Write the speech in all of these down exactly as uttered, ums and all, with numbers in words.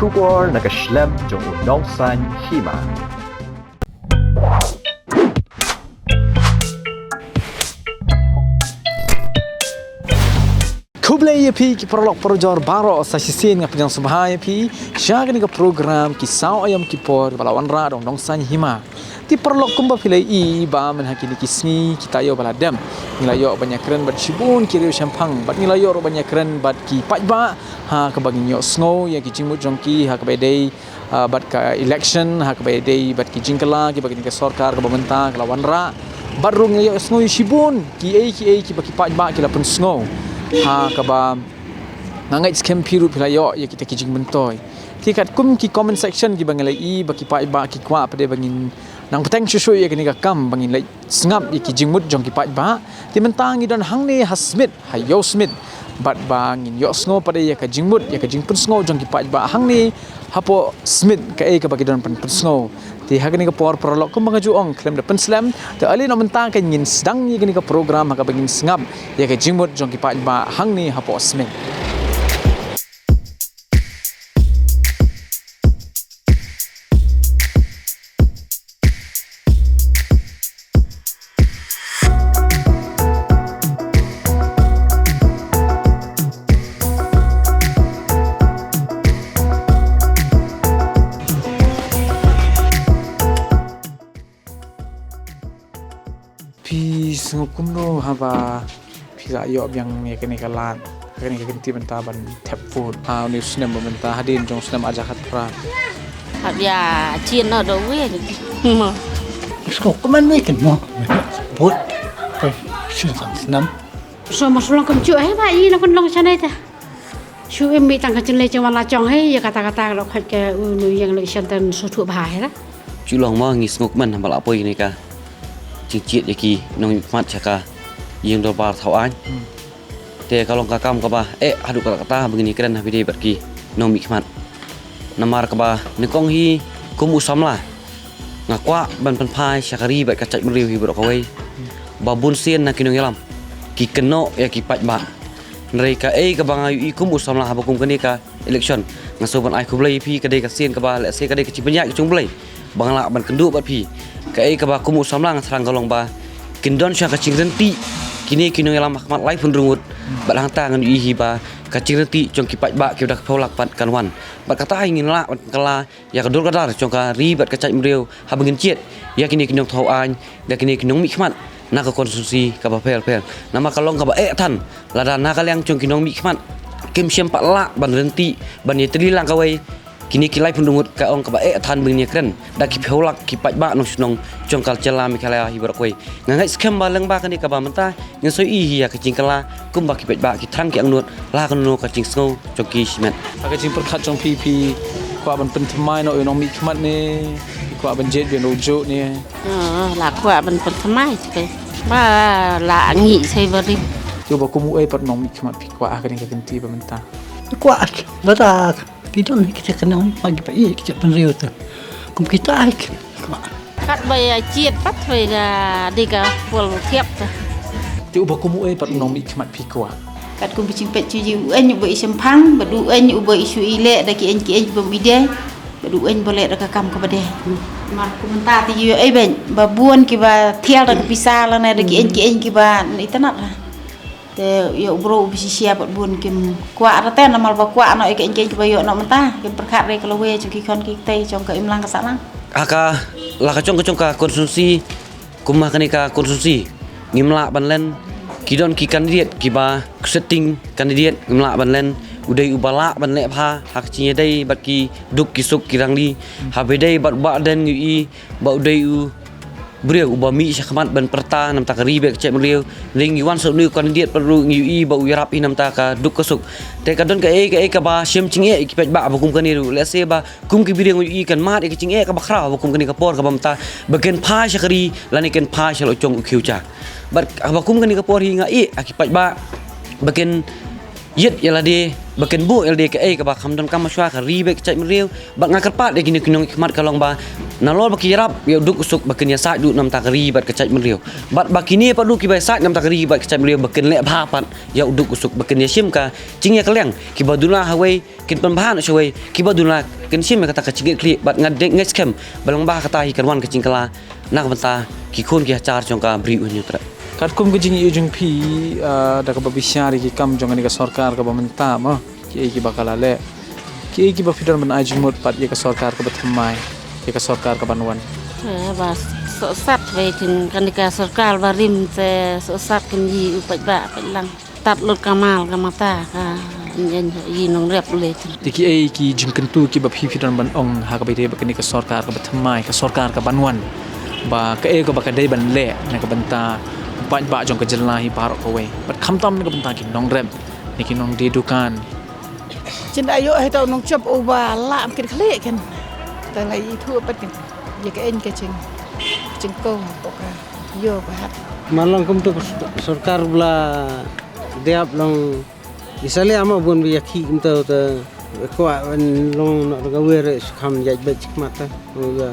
Khubor na ka shlem jong u Nongsaiñ Hima. Khublei ïa phi ki paralok parajor baroh, sa shisien nga pdiang sngewbha ïa phi sha kane ka program Ki Saw Aïom Ki Por ba la wanrah da u Nongsaiñ Hima. Te paralok, kumba phi la ïohi ba mynha kine ki sngi kita ïoh ba la dep, ngi la ïoh ban ïakren bad shibun ki riewshemphang bad ngi la ïoh ruh ban ïakren bad ki paidbah ha kaba ngin ïohsngew ïa ki jingmut jong ki ha kaba ïadei, ah, bad ka election, ha kaba ïadei bad ki jingkylla kiba kane ka sorkar kaba mynta ka la wanrah. Bad ruh ngi la ïohsngew ïa shibun kiei kiei kiba ki paidbah ki la pynsngew, ha kaba nga ngeit skhem phi ruh phi la ïoh ïa kita ki jingmyntoi. Te katkum ki comment section kiba ngi la ïohi ba ki paidbah ki kwah pat de ba ngin nang bteng shuh shuh ïa kane ka kam ba ngin leit sngap ïa ki jingmut jong ki paidbah. Te mynta ngi don hangne ha Smit, ha Ïew Smit, bad ba ngin ïohsngew pat de ïa ka jingmut, ïa ka jingpynsngew jong ki paidbah hangne hapoh Smit, kaei kaba ki don ban pynsngew. Te ha kane ka por paralok, kumba nga ju ong, khlem da pynslem, te ale noh mynta ka ngin sdang ïa kane ka program ha kaba ngin sngap ïa ka jingmut jong ki paidbah hangne hapoh Smit. Phi sngew kumno haba phi la ïoh biang ïa kane ka lad, kane ka kynti mynta ban thep vote ha une u snem ba mynta, hadien jong u snem ar hajar khatphra? Hap ïa chien noh da wei. Sngewkmen wei kan mo. Vote. Shisien snem. So ma shu long kumjuh hi ba i na kun long chanai ta. Shu im mi tang ka jingleh jingwan la jong hi, ïa kata kata ka la khot ka u nu ïeng leh shan tan shu thuh bha hi la. Ju long mo, ngi sngewkmen haba la poi kane ka jingjied ïa ki nongmihkhmat sha ka ïing dorbar thaw aiñ. Hmm. Te ka long ka kam kaba eh haduh katta katta ba ngin ïakren ha phi dei bad ki nongmihkhmat. Namar kaba nyngkong hi kum u samla nga kwah ban pynphai sha ka ri bad ka jaitbynriew hi baroh kawei ba bun sien na ki nongïalam ki kynnoh ïa ki paidbah. Hynrei kaei kaba nga ïohi kum u samla haba kum kane ka election, nga sngewbha ban ai khublei ïa phi, ka dei ka sien kaba lehse ka dei ka jingpynïaid ka jong U Blei ba nga lah ban kynduh bad phi. Kaei kaba kum u samla nga thrang ka long ba kin don shuh ka jingryntih kine ki nongïalam ha khmat laiphew ngut. Bad hangta ngan ïohi hi ba ka jingryntih jong ki paidbah kiba da ka phew lak pat kan wan. Bad kata hi ngin lah ban kylla ïa ka dur ka dar jong ka ri bad ka jaitbynriew haba ngin jied ïa kine ki nongthaw aiñ da kine ki nongmihkhmat na ka konstituensi kaba pher pher. Namar ka long kaba eh than lada na ka liang jong ki nongmihkhmat kim shym pat lah ban ryntih ban ïatylli lang kawei kine ki laiphew ngut, ka long kaba eh than ba ngin ïakren da ki phew lak ki paidbah nongshnong jong ka jylla Meghalaya hi baroh kawei. Nga ngeit skhem ba lyngba kane kaba mynta ngin sa ïohi hi ïa ka jingkylla kumba ki paidbah ki thrang ki angnud la kano ka jingsngew jong ki shimet. Ha ka jingpyrkhat jong phi, phi kwah ban pynthymmai noh ïa u nongmihkhmat ne phi kwah ban jied ïa u nongjuh ne? Ah, la kwah ban pynthymmai te ba la ngi sei ba ri. Te uba kum uei pat u nongmihkhmat phi kwah ha kane ka kynti ba mynta? Kwah lada ki don kita ki nongmihkhmat kiba ïeit ki jaitbynriew te. Kum kita hi ki kwah. Katba ïa jied pat ba ïa dei ka pol thiap te. Te uba kum uei pat u nongmihkhmat phi kwah? Katkum ka jingpeit jong ngi, uei uba i shemphang bad uei uba i shu i leh da ki aiñ ki aiñ kibym i dei bad uei uba leh da ka kam kaba dei. Namar kumta te ïoh ei bad ba bun kiba thiar da ka pisa lane da ki aiñ ki aiñ kiba itynnad. Te ïa u briew uba shisha pat bun kim kwah ra te namar ba kwah noh ïa ki aiñ ki aiñ kiba ïoh noh mynta, kim pyrkhat re ka lawei jong ki khon ki kti jong ka imlang ka sahlang. Ha ka la ka jong ka jong ka konstituensi, kum ha kane ka konstituensi ngim lah ban len, ki don ki kandidet kiba sitting kandidet ngim lah ban len. U dei uba lah ban leh bha ha ka jingïadei bad ki duk ki suk ki rangli. Haba ïadei bad u Bah Ardent ngi ïohi ba u dei u briew uba mih sha khmat ban pyrta namar ka ri bad ka jaitbynriew. Hynrei ngi wan sha une u kandidet pat ruh ngi ïohi ba u ïarap hi namar ka duk ka suk. Te ka don kaei kaei kaba shem jingeh ïa ki paidbah ba kum kane ruh, lehse ba kum ki briew ngi ïohi kan mad ïa ka jingeh kaba khraw ba kum kane ka por kaba mynta ba kin phai sha ka ri lane kin phai sha la u jong u khiew ja. Bad haba kum kane ka por hi nga ïohi ha ki paidbah ba kin Ïit ïa lade ba kin buh ïa lade kaei kaba kham donkam shuwa ka ri bad ka jaitbynriew. Bad nga kyrpad ïa kine ki nongmihkhmat ka long ba nalor ba ki ïarap ïa u duk u suk ba kin ïasaid duh namar ka ri bad ka jaitbynriew. Bad ba kine pat ruh kiba ïasaid namar ka ri bad ka jaitbynriew ba kin leh bha pat ïa u duk u suk ba kin ïashim ka jingïakylliang, kiba duna hawei kin pynbha noh shawei, kiba duna kin shim ïa kata ka jingkitkhlieh. Bad nga dei nga skhem ba lyngba kata hi kan wan ka jingkylla na ka bynta ki khun ki hajar jong ka Bri u Hynñiewtrep. Katkum ka jingïohi jong phi, ah, da kaba bishar ïa ki kam jong kane ka sorkar kaba mynta mo, kiei kiba ka la leh, kiei kiba phi don ban ai jingmut pat ïa ka sorkar kaba thymmai, ïa ka sorkar kaban wan? Eh, ba sohsat wei thin kane ka sorkar ba rim te sohsat kin ïohi u paidbah paidlang. Tad lut ka mal ka mata ka ïa ïa nongrep le thin. Te kiei ki jingkyntu kiba phi phi don ban ong ha kaba ïadei bad kane ka sorkar kaba thymmai, ka sorkar kaban wan, ba kaei kaba ka dei ban leh na ka bynta u paidbah jong ka jylla hi baroh kawei, bad khamtam na ka bynta ki nongrep ne ki nongdie dukan. Chin da ïoh hi ta u nongjop uba lah ym kit khlieh kan. Ta la ithuh pat kan. Ïa ka eng ka jing jingkong hapoh ka ïoh ka hat. Mar long kumta ka sorkar ba la dep long i salia ma bun ba ïa khih kumta ta kwah ban long noh da ka wer skham ïaid beit khmat ta. Ïa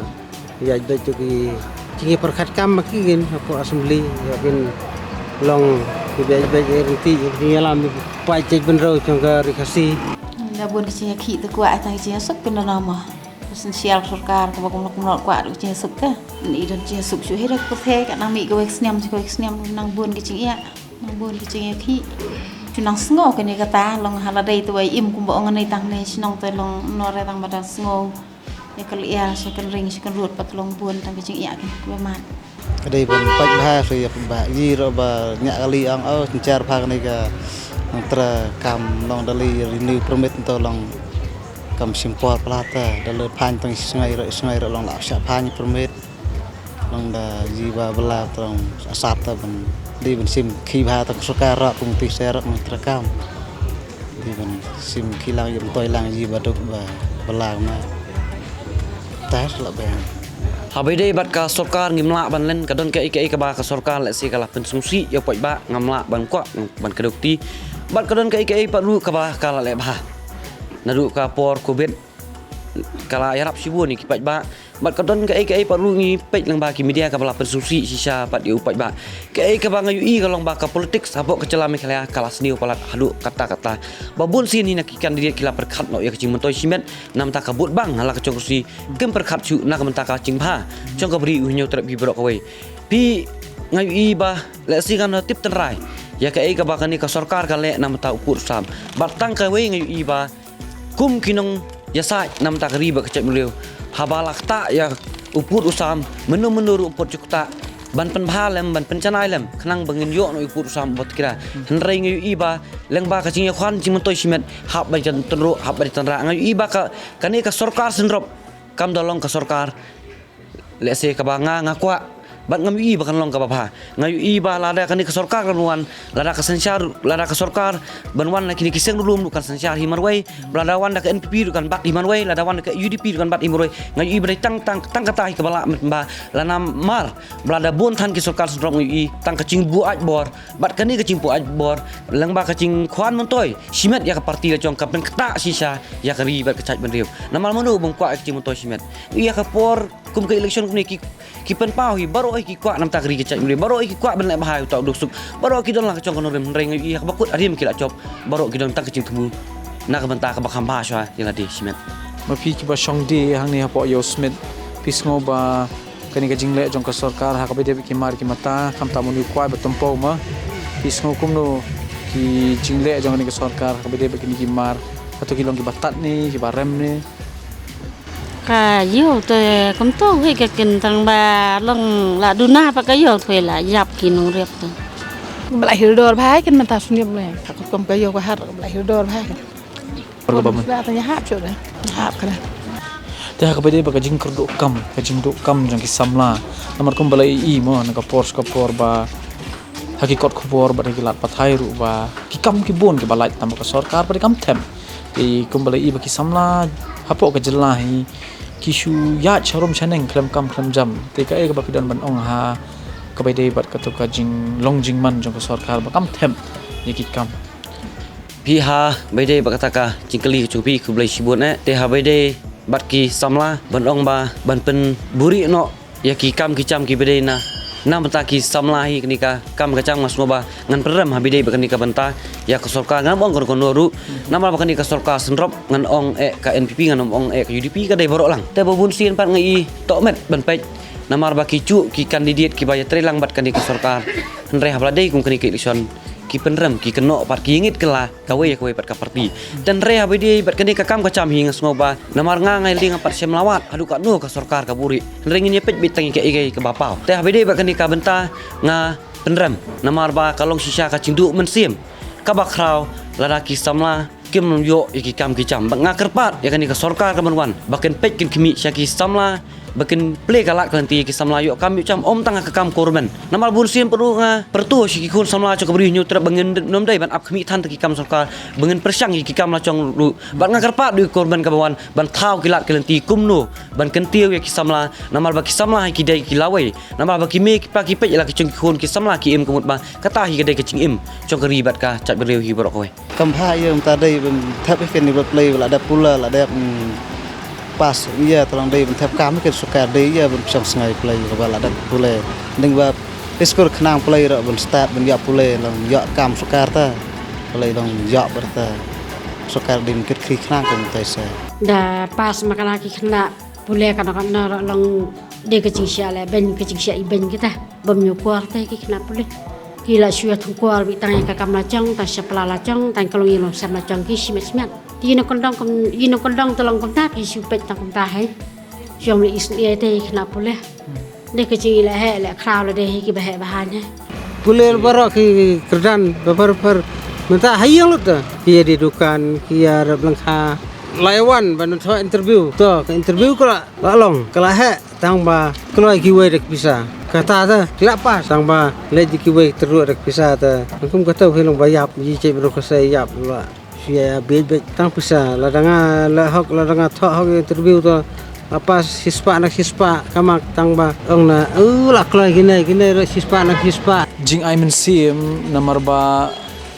ïaid beit ki jingïapyrkhat kam ma ki gin hapoh assembly ïa kin long ki ïaid beit ïa ryntih ïa ki ïalam ïa ki paid jaitbynriew jong ka Ri Khasi. Da bun ki jingïakhih ta kwah tang ki jingïasuk pyndanama. Essential sorkar kaba kumno kumno kwah da ki jingïasuk ka. Ni don jingïasuk shu hi da ka pyrthei ka nang mih kawei ka snem sha kawei ka snem nang bun ki jingïa. Nang bun ki jingïakhih. Shu nang sngew kane kata long ha la dei tawei im kumba ong nai tang ne shnong te long nor tang ba dang sngew. Ïa ka lyer sha ka ring sha ka rud pat long bun tang ka jingïa ka ba mat. Ka dei ban pait bha sha ïa ba yi ro ba ñiah kali ong o synchar bha kane ka nongtra kam long da li renew permit to long kam shim por pla ta da le phan tang sngai ro sngai ro long la sha phan permit. Long da yi ba bla tong asap ta ban di ban sim khi bha tang sorkar ra pung ti ser nongtra kam. Di ban sim khi lang yum toi lang yi ba duk ba bla ma. Tas la ben. Haba ïadei bad ka sorkar ngim lah ban len ka don kaei kaei kaba ka sorkar lehse ka la pynsngewsih ïa u paidbah ngam lah ban kwah ban kdew kti. Bad ka don kaei kaei pat ruh kaba ka la leh bha. Naduh ka por covid ka la ïarap shibun ïa ki paidbah. Bad ka don kaei kaei pat ruh ngi peit lyngba ki media kaba la pynsngewsih shisha pat ïa u paidbah. Kaei kaba nga ïohi ka long ba ka politics hapoh ka jylla Meghalaya ka la sniew palat haduh katta katta. Ba bun sien hi na ki candidate ki la pyrkhat noh ïa ka jingmyntoi shimet namar ka vote bank ha la ka jong ka constituency kim pyrkhat shuh na ka bynta ka jingbha jong ka Bri u Hynñiewtrep hi baroh kawei. Phi nga ïohi ba lehse ngan tip tynrai ïa kaei kaba kane ka sorkar ka leh namar u pud u sam. Bad tang kawei nga ïohi ba kum ki nongïasaid namar ka ri bad ka jaitbynriew. Haba la ktah ïa u pud u sam mynno mynno ruh u pud ju ktah ban pynbha lem ban pynjanai lem khnang ba ngin ïoh noh u pud u sam uba tikra. Hynrei nga ïohi ba lyngba ka jingïakhwan jingmyntoi shimet hap ban jan tynruh hap ban tynrah nga ïohi ba ka kane ka sorkar syndrop kam da long ka sorkar lehse kaba nga nga kwah bad ngam ïohi ba kan long kaba bha. Nga ïohi ba lada kane ka sorkar kan wan lada ka synshar lada ka sorkar ban wan na kine ki seng ruh ruh kan synshar hi marwei. Ba lada wan da ka N P P ruh kan bat hi marwei lada wan da ka U D P ruh kan bat hi marwei. Nga ïohi ba dei tang tang tang kata hi kaba lah mynba la namar ba lada bun than ki sorkar syndrop nga ïohi tang ka jingbuaid bor bad kane ka jingbuaid bor lyngba ka jingkhwan myntoi shimet ïa ka parti la jong ka pynktah shisha ïa ka ri bad ka jaitbynriew. Namar mano bym kwah ïa ka jingmyntoi shimet ïa ka por kum ka election kumne ki ki pynpaw hi baroh hi ki kwah namar ka ri ka jaitbynriew baroh hi ki kwah ban leh bha ïa uta u duk suk baroh ki don la ka jong ka nongrim hynrei nga ïohi ha kaba kut harim ki la jop baroh ki don tang ka jingthmu na ka bynta kaba kham bha shuwa ïa lade shimet. Ma phi kiba shong die hangne hapoh ïew shimet phi sngew ba kane ka jingleh jong ka sorkar ha kaba ïadei bad ki mar ki mata khamtam une u kwai ba tympew ma phi sngew kumno ki jingleh jong kane ka sorkar ha kaba ïadei bad kine ki mar hato ki long kiba tad ne kiba rem ne. Ka ïew te kumto hi ka kin tang ba long la duna pa ka ïew thwe la ïap ki nongrep te. Ba la hildor bha kin mynta sniep le. Ka kum ka ïew ka har ba la hildor bha kin. Por ka ba mun. Ba ta hap chu da. Hap ka da. Te ha kaba ïadei ba ka jingkyrduh kam ka jingduh kam jong ki samla. Namar kum ba la i mo na ka por ka por ba ha ki kot khubor bad ha ki lad pathai ruh ba ki kam ki bun kiba lait tam ka sorkar bad ki kam them. Te kum ba la i ba ki samla hapoh ka jylla hi ki shu ïaid sharum shaneng khlem kam khlem jam. Te kaei kaba phi don ban ong ha kaba ïadei bad kato ka jinglong jingman jong ka sorkar ba kam them ïa ki kam. Hi ha, ba ïadei bad kata ka jingkylli ka jong phi, khublei shibun eh. Te ha ba ïadei bad ki samla, ban ong ba ban pynbuhrieh noh ïa ki kam ki jam ki ba ïadei na, na bynta ki samla hi, kane ka kam ka jam nga sngew ba ngan pynrem ha ba ïadei bad kane ka bynta ïa ka sorkar, ngam ong kano kano ruh. Namar ba kane ka sorkar synrop, ngan ong eh ka N P P, ngam ong eh ka U D P, ka dei baroh lang. Te ba bun sien pat nga i tohmet ban peit, namar ba ki juh ki candidate kiba ïatreilang bad kane ka sorkar. Hynrei ha ba la dei kum kane ka election, ki pynrem, ki kynnoh pat, ki ïngit kylla kawei ïa kawei pat ka party. Te hynrei ha ba ïadei bad kane ka kam ka jam hi, nga sngew ba namar nga, nga ïa lade nga pat shem lawad haduh katno ka sorkar ka buhrieh. Hynrei ngin ïa peit beit tang ïa kaei kaei kaba paw. Te ha ba ïadei bad kane ka bynta nga pynrem, namar ba ka long shisha ka jingduh mynsiem kaba khraw lada ki samla kim ïoh ïa ki kam ki jam. Bad nga kyrpad ïa kane ka sorkar kaban wan ba kin peit, kin khmih sha ki samla, ba kin plie ka lad ka lynti ïa ki samla ïoh kam ïoh jam, ym tang ha ka kam government. Namar bun sien pat ruh nga pyrto sha ki khun samla jong ka Bri Hynñiewtrep ba ngin ym dei ban ap khmih than da ki kam sorkar, ba ngin pyrshang ïa ki kam lajong ruh. Bad nga kyrpad ïa ka government kaba wan ban thaw ki lad ki lynti kumno ban kyntiew ïa ki samla, namar ba ki samla hi ki dei ki lawei. Namar ba ki mei ki pa ki peit ïa la ki jong ki khun, ki samla ki im, ka mut ba kata hi ka dei ka jingim jong ka ri bad ka jaitbynriew hi baroh kawei. Kam bha ïa mynta dei ban thep ïa kane ba pule, ba la dep pule, la dep, mm, pass ïa, te long dei ban thep kam ïa ka sorkar, dei ïa ban pynshong sngew pule ïa kaba la dep pule. Dang ba phi skur khnang pule ruh ban stad ban ïoh pule, long ïoh kam sorkar ta. Pule long ïoh bad ta. Sorkar dei ban kit khri khnang ka mynta sa. Da pass ma ka la ki khynnah pule kano kano ruh long dei ka jingshisha leh beiñ, ka jingshisha ibeiñ kita. Bym ñiew kwar te ki khynnah pule. Ki la shu ïathuh kwar beit tang ïa ka kam lajong, tang shapla lajong, tang ka longïing longsem lajong, ki shimet shimet. Te ïa nongkyndong kum, ïa nongkyndong te long kumta, ki shu peit tang kumta hi. Shong leh isynei te ki khynnah pule. Dei ka jingïaleh heh leh khraw lade hi kiba heh ba haiñ hi. Pule baroh ki kyrdan ba pher pher. Mynta ha ïing lut te. Ki ïa die dukan, ki ïa rep lyngkha. La ïa wan ban thoh interview. To ka interview ka la, la long, ka la heh. Tang ba kloi kiwei da ka pisa. Kata te ki la pass. Tang ba leit da kiwei tyrduh da ka pisa te. Kum kata hi long ba ïap, ïa jait bynriew ka sa ïap la. Shu ïa bieit bieit tang pisa. Lada nga leh hok, lada nga thoh hok interview te, la pass shispah na shispah, ka mak tang ba ong na, u la kloi kine kine ruh shispah na shispah. Jingai mynsiem namar ba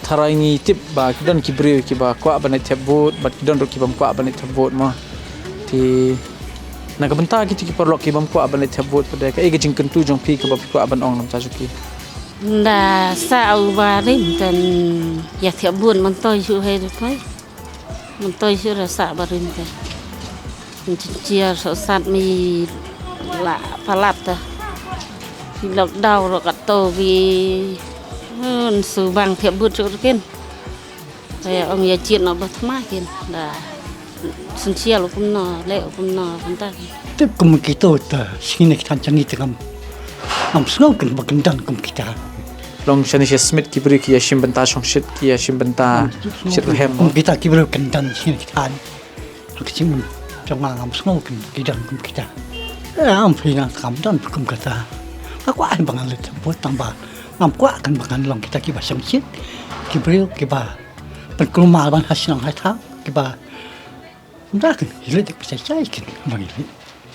tharai ngi tip ba ki don ki briew kiba kwah ban leit thep vote bad ki don ruh ki bym kwah ban leit thep vote mo. Te na ka bynta kito ki paralok ki bym kwah ban leit thep vote pat, kaei ka jingkyntu jong phi kaba phi kwah ban ong na bynta jong ki? Nda sa u ba rim ten ïa thep vote, myntoi shu hei ruh poi. Myntoi shu ra sa ba rim ten. Jingshisha sohsat mi la palat ta. Ki lockdown ruh katto ki, hmm, su bang thep vote shu ruh kin. Ka ïa ong ïa jied noh ba thma kin. Da synshar u kumno, leh u kumno, kumta kin. Tip kum kito ta, sngine ki than jong ngi te ngam, ngam sngew kin ba kin don kum kita. Long shane sha Smit ki briew ki ïa shim bynta shongshit, ki ïa shim bynta shit rhem. Kum kita ki briew kin don sngine ki than. Ha ka jingim jong nga ngam sngew kin ki don kum kita. Eh, ngam phi nang kam don kum kata. Nga kwah ba ngan leit vote tang ba ngam kwah kan ba ngan long kita kiba shongshit. Ki briew kiba pynkulmar ban ha shnong ha thaw, kiba da kan ïaleit dak pisa shai kin ba ngi leit.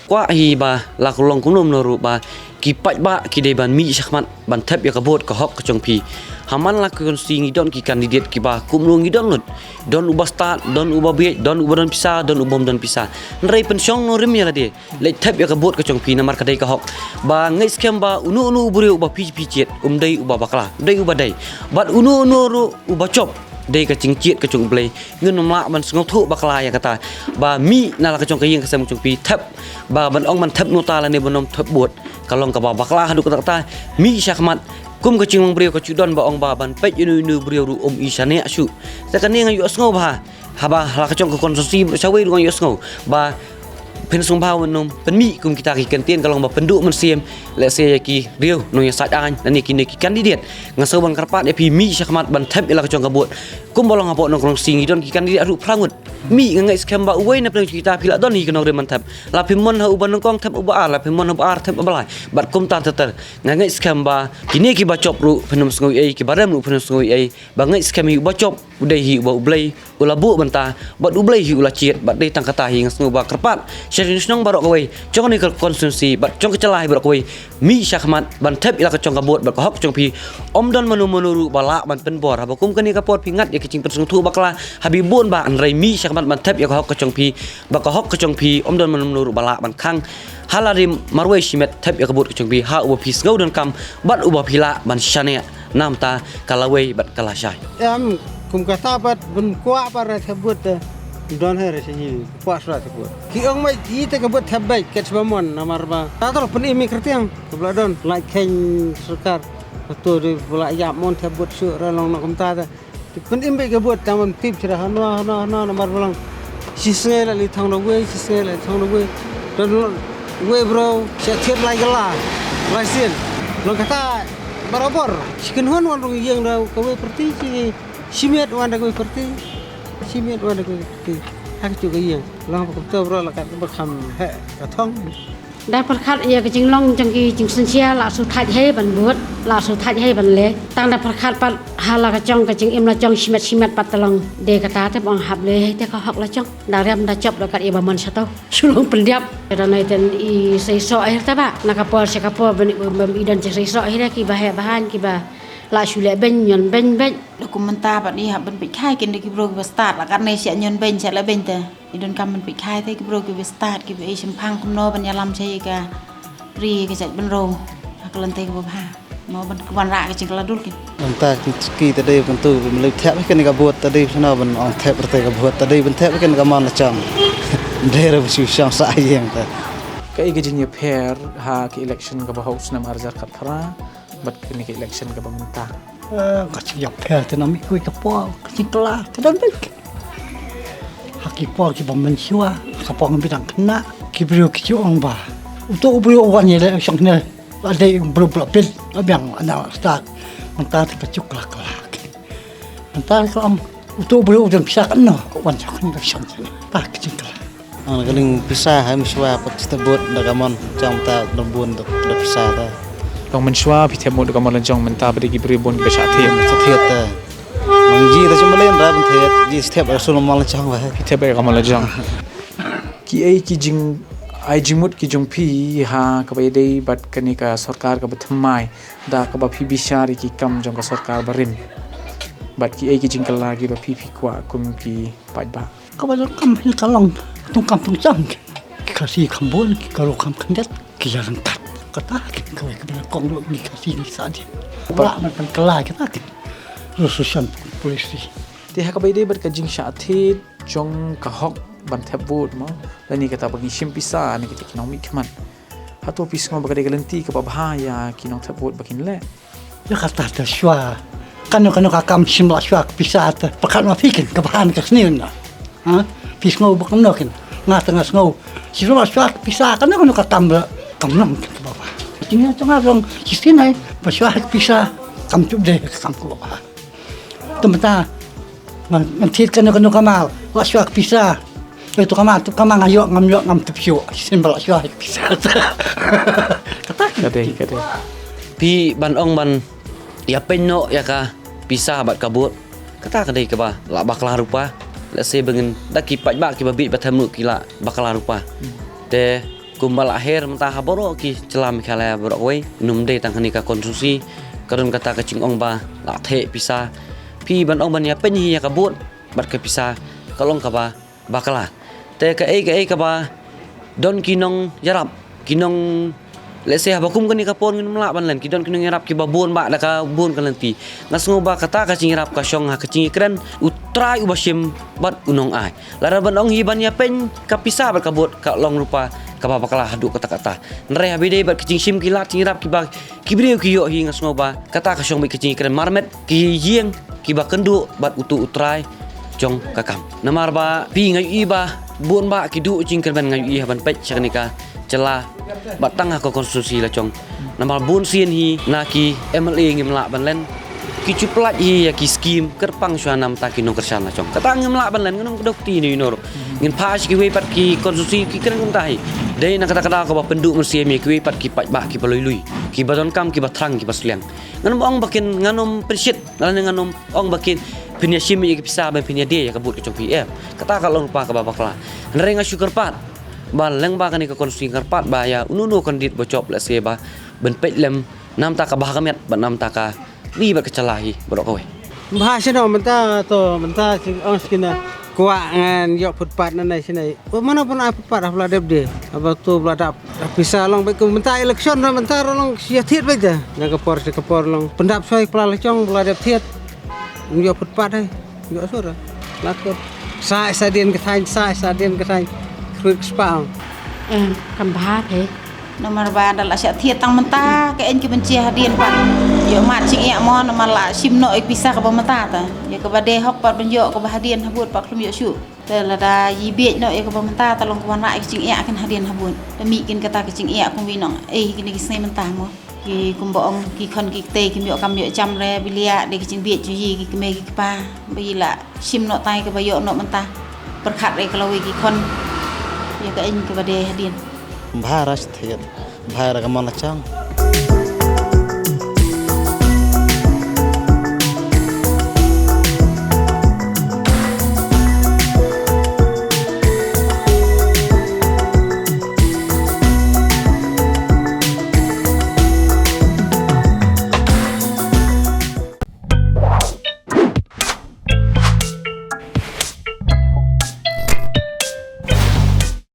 Kwah hi ba la ka long kumno kumno ruh ba ki paidbah ki dei ban mih shakhmat ban thep ïa ka vote ka hok ka jong phi. Ha man la ka constituency ngi don ki candidate kiba kumno ngi don lut. Don uba stad, don uba bieit, don uba don pisa, don uba ym don pisa. Hynrei pynshong nongrim ïa lade. Leit thep ïa ka vote ka jong phi namar ka dei ka hok. Ba ngeit skhem ba uno uno u briew uba phi phi jied, um dei uba bakla, um dei uba dei. Bad uno uno ruh uba jop, dei ka jingjied ka jong U Blei. Ngin ym lah ban sngewthuh bakla ïa kata. Ba mih na la ka jong ka ïing ka sem ka jong phi, thep. Ba ban ong ban thep nota lane ban ym thep vote, ka long kaba bakla haduh katta katta. Mih shakhmat. Kum ka jinglong briew ka ju don ba ong ba ban peit ïa uno uno u briew ruh um i shaniah shuh. Te kane nga ïohsngew bha. Haba ha la ka jong ka constituency baroh kawei ruh nga ïohsngew ba phin sngewbha ban ym pynmih kum kita ki kyntien, ka long ba pynduh mynsiem lehse ïa ki riew nongïasaid aiñ lane kine ki candidate. Nga sngewbha ban kyrpad ïa phi, mih shakhmat ban thep ïa la ka jong ka vote. Kumba long hapoh Nongkrong Sing ngi don ki candidate haduh phra ngut. Mih, nga ngeit skhem ba uwei na pdeng jong kita phi la don hi ka nongrim ban thep. La phim mon ha uba nyngkong thep uba ar, la phim mon ha uba ar thep uba lai. Bad kumta ter ter. Nga ngeit skhem ba kine kiba jop ruh phin ym sngew ei, kiba rem ruh phin ym sngew ei. Ba ngeit skhem hi uba jop u dei hi uba U Blei u la buh bynta, bad U Blei hi u la jied, bad dei tang kata hi nga sngew ba kyrpad Sha ki shnong baroh kawei jong kane ka constituency bad jong ka jylla hi baroh kawei, mih shakhmat ban thep ïa la ka jong ka vote bad ka hok jong phi. Ym don mano mano ruh ba lah ban pynbor. Haba kum kane ka por phi ngat ïa ka jingpynsngewthuh bakla ha phi bun bah, hynrei mih shakhmat ban thep ïa ka hok ka jong phi, ba ka hok ka jong phi ym don mano mano ruh ba lah ban khang. Ha la ri marwei shimet thep ïa ka vote ka jong phi ha uba phi sngew donkam bad uba phi lah ban shaniah na bynta ka lawei bad ka lashai. Em, kum kata pat ban kwah pat re thep vote te. Don he re sha ngi kwah shuwa thep vote. Ki ong beit ïa te ka vote thep beit kat shaba mon namar ba ta tro pynim ïa kyrtiang ka ba la don lait kheiñ sorkar. Kato de ba la ïap mon thep vote shuh re long na kumta te. Te pynim beit ka vote tang ban tip shuh re hano hano hano namar ba long. Shi sngi la li thong da wei, shi sngi la li thong da wei. Don wei bro sha thied lai ka la lai sien. Long kata barabor shi kynhun wan rung ïeng da kawei parti shi. Shimet wan da kawei parti. Shimet wan da kawei parti. Ha ka chu ka ïeng. Long ba kumta bro la kat ba kham heh ka thong. Da pyrkhat ïa ka jinglong jong ki jingsynshar la shu thait hei ban bud, la shu thait hei ban leh. Tang da pyrkhat pat ha la ka jong ka jingim la jong shimet shimet pat ta long. De kata te ba ong hap leh hei te ka hok la jong. Da riam da jop da kat ïa ba mon shato. Shu long pyndiap. Da nai ten i sei so akhir ta ba. Na ka por sha ka por ban i, ban i don jingei so akhir ki ba heh ba han ki ba la shu leh beiñ ñion beiñ beiñ. Da kum mynta pat i hap ban peit khai kin da ki bro ki ba stad la kat ne sha ñion beiñ sha leh beiñ te. I donkam ban peit khai te ki bro ki ba stad ki ba i shemphang kumno ban ïalam sha i ka ri ka jait ban ro. Ha ka lynti ka ba bha. Mo ban wan rah ka jingkylla dul kin. Mynta ki ta dei kan tu ba mlei thep kan ka vote ta dei shano ban ong thep rte ka vote ta dei ban thep kan ka man la chang. Dei ra ba shu shang sa ïeng ta. Ka i ka jingïapher ha ka election ka ba hok snem arjar kat phra. Bad kane ka election ka ba mynta. Eh, ka jingïapher te na mi kui ka por ka jingkylla ka don beit. Ha ki por ki ba mynshuwa ka por ngi bidang khynnah ki briew ki ju ong ba uto u briew u wan ïaleh shong ne la dei u briew ba la pil la biang ana stad. Mynta te ka juk la kylla. Mynta ka ong uto u briew u don pisa kano ka wan shong ne shong ne. Ta ka jingkylla. Ang ka ling pisa ha mynshuwa pat sta bud da ka mon jong ta da bun da pisa ta. Long mynshuwa phi thep mut da ka mon la jong mynta ba dei ki briew bun ki ba shah thied. Shah thied ta. Mang ji ta chim balen ra ban thied ji step ar sul mon la jong ba. Phi thep da ka mon la jong. Ki ei ki jing ai jingmut ki jong phi ha ka ba ïadei bad kane ka sorkar ka ba thymmai da ka ba phi bishar ïa ki kam jong ka sorkar barim. Bad ki ei ki jingkylla ki ba phi phi kwah kum ki paidbah. Ka ba donkam hi ka long tang kam tang jam. Ki Khasi kham bun ki Garo kham khyndiat ki la ryngkat. Kata ki kawei ka ba kong ruh ngi Khasi ngi Sadiang. Ba man kan kylla kita ki. Ruh sushan polisi. Te ha ka ba ïadei bad ka jingshah thied jong ka hok ban thep vote mo. Lane kata ba ngi shim pisa ne kita ki nongmihkhmat. Hato phi sngew ba ka dei ka lynti ka ba bha ïa ki nongthep vote ba kin leh? Ïa kata te shuwa. Kano kano ka kam shim la shuwa ka pisa te. Pyrkhat ma phi kin ka bha ne ka sniew na. Ha? Phi sngew ba kumno kin. Nga te nga sngew. Shim la shuwa ka pisa kano kano ka kam ba kam nong kin ka ba bha. Jingeh jong nga jong shisien ai ba shuwa ka pisa kam chup de ka kam ka ba bha. Te mynta ngan thied kano kano ka mal la shuwa ka pisa. Eh, tu ka mal tu ka mal nga ïoh ngam ïoh ngam tip shuh. Shisien ba la shuwa ka pisa. Kata ka dei ka dei. Phi ban ong ban ïa pynnoh ïa ka pisa bad ka vote. Kata ka dei ka ba la bakla rupa. Let's say ba ngin da ki paidbah ki ba bieit ba them ruh ki la bakla rupa. Te kumba la her mynta ha baroh ki jylla Meghalaya baroh kawei, ym dei tang kane ka constituency ka don kata ka jingong ba la theh pisa. Phi ban ong ban ïa pynhi ïa ka vote bad ka pisa ka long ka ba bakla. Te kaei kaei ka ba don ki nongïarap ki nong, let's say haba kum kane ka por ngim lah ban len ki don ki nongïarap ki ba bun ba da ka bun ka lynti. Nga sngew ba kata ka jingïarap ka shong ha ka jingïakren u trai u ba shim bad u nongai. Lada ban ong hi ban ïa pyn ka pisa bad ka vote ka long rupa ka ba bakla haduh katta katta. Hynrei haba ïadei bad ka jingshim ki lad jingïarap ki ba ki briew ki ïoh hi nga sngew ba kata ka shong bad ka jingïakren marmet ki ïeng ki ba kynduh bad utu u trai jong ka kam. Namar ba phi nga ïohi ba bun ba ki duh jingkyrmen nga ïohi ha ban peit sha kane ka jylla bad tang ha ka constituency la jong. Namar bun sien hi na ki M L A ngim lah ban len. Ki ju pynlait hi ïa ki skim kyrpang shuwa na bynta ki nongkyrshan la jong. Kata ngim lah ban len ngan ong ka dok ti ne ïa u nor. Ngin phah sha kiwei pat ki constituency ki kren kumta hi. Dei na kata ka daw ka ba pynduh mynsiem ïa kiwei pat ki paidbah ki ba lui lui. Ki ba donkam ki ba thrang ki ba sliang. Ngan ym ong ba kin ngan ym pynshit lane ngan ym ong ba kin phin ïa shim ïa ki pisa ban phin ïa die ïa ka vote ka jong phi em. Kata ka long rupa ka ba bakla. Hynrei nga shu kyrpad Ba lyngba kane ka constituency kyrpad ba ïa uno uno u candidate ba jop lehse ba ban peit lem namar ka bha ka met bad namar ka ri bad ka jylla hi baroh kawei. Bha shano mynta to mynta sing ong skin na kwah ngan ïoh footpath na nai shin nai. Mano pun ai footpath hap la dep de. Haba to ba la dap pisa long bad mynta election na mynta long sia thied bad de. Na ka por ka por long pyndap soi pla la chong ba la dep thied. Ïoh footpath ai. Ïoh sur. Lakot. Sa sa dien ka thaiñ sa sa dien ka thaiñ. Khrut spang. Em, kam bha phe. Namar ba da la shah thied tang mynta ka eng ki ban chia hadien pat. Ïoh mat jingeh mo namar la shim noh ïa pisa kaba mynta ta. Ïa kaba dei hok pat ban ïoh kaba hadien habud pat khlem ïoh shuh. Te lada ïa bieit noh ïa kaba mynta ta long kaba rah ïa ka jingeh kin hadien habud. Te mih kin kata ka jingeh kum wi nong. Ei kine ki sngi mynta mo. Ki kumba ong ki khon ki ktei kim ïoh kam ïoh jam re bilia de ki jingbieit ju yi ki kmie ki kpa ba yi la shim noh tai kaba ïoh noh mynta. Pyrkhat re ka lawei ki khon ïa ka eng kaba de hadien. Bha ra shthiat bha ra ka mon la chang.